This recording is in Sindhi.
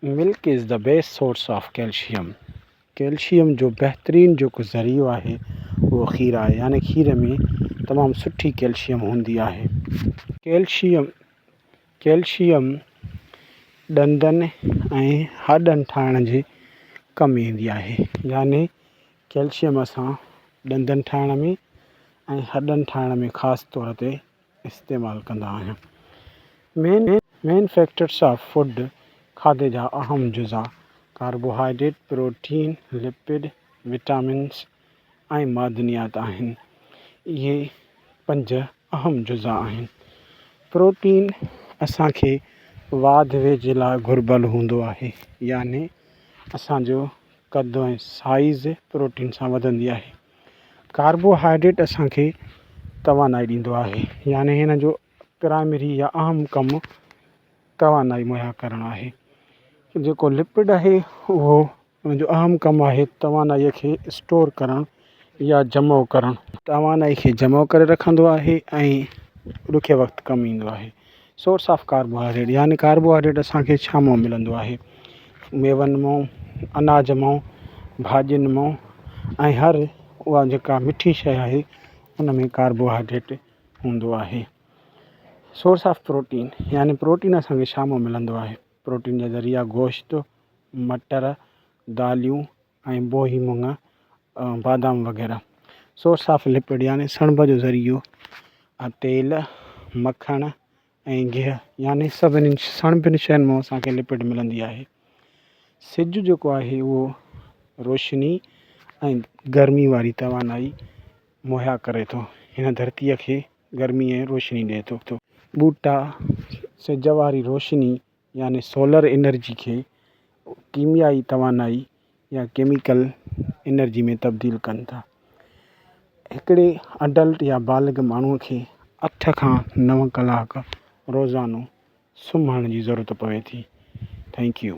Milk is the best source of calcium calcium جو بهترين جيڪو ذريعو آهي اهو کير آهي يعني کير ۾ تمام سٺي ڪيلشيم هوندي آهي. ڪيلشيم ڪيلشيم ڏندن ۽ هڏن ٺاهڻ جي ڪم ايندي آهي يعني ڪيلشيم اسان ڏندن ٺاهڻ ۾ ۽ هڏن ٺاهڻ ۾ خاص طور تي استعمال ڪندا آهيون. مين مين فيڪٽرس آف فوڊ کاڌي جا اهم جزا ڪاربوهائيڊريٽ، پروٽين، لپڊ، وٽامنس ۽ معدنيات آهن. اهي پنج اهم جزا آهن. پروٽين اسان کي واڌ ويجهه لاء گهربل هوندو آهي يعني اسان جو قد ۽ سائيز پروٽين سان وڌندي آهي. ڪاربوهائيڊريٽ اسان کي توانائي ڏيندو آهي يعني هن جو پرائمري يا اهم ڪم توانائي مهيا ڪرڻ آهي جيڪو لپڊ آهي اهو ان جو اهم ڪم آهي توانائي کي اسٽور ڪرڻ يا جمع ڪرڻ. توانائي کي جمع ڪري رکندو آهي ۽ ڏکي وقت ڪم ايندو آهي. سورس آف ڪاربوهائيڊريٽ يعني ڪاربوهائيڊريٽ اسان کي ڇا مان ملندو آهي ميون مان اناج مان ڀاڄين مان ۽ هر اها جيڪا مٺي شيء آهي ان ۾ ڪاربوهائيڊريٽ هوندو آهي سورس آف پروٽين يعني پروٽين اسان کي ڇا مان ملندو آهي پروٽين جا ذريعا گوشت مٽر داليون ۽ بوهي مڱ بادام وغيره. سورس آف لپڊ يعني سڻڀ جو ذريعو تيل، مکڻ ۽ گيهه يعني سڀني سڻڀين شين مان اسان کي لپڊ ملندي آهي. سج جيڪو آهي اهو روشني ۽ گرمي واري توانائي مهيا ڪري ٿو. هن ڌرتيء کي گرمي ۽ روشني ڏئي ٿو. ٻوٽا سج واري روشني يعني سولر انرجي کي ڪيميائي توانائي يا ڪيميڪل انرجي ۾ تبديل ڪن ٿا. هڪڙي اڊلٽ يا بالغ ماڻهوء کي اٺ کان نو ڪلاڪ روزانو سمهڻ جي ضرورت پوي ٿي. Thank you.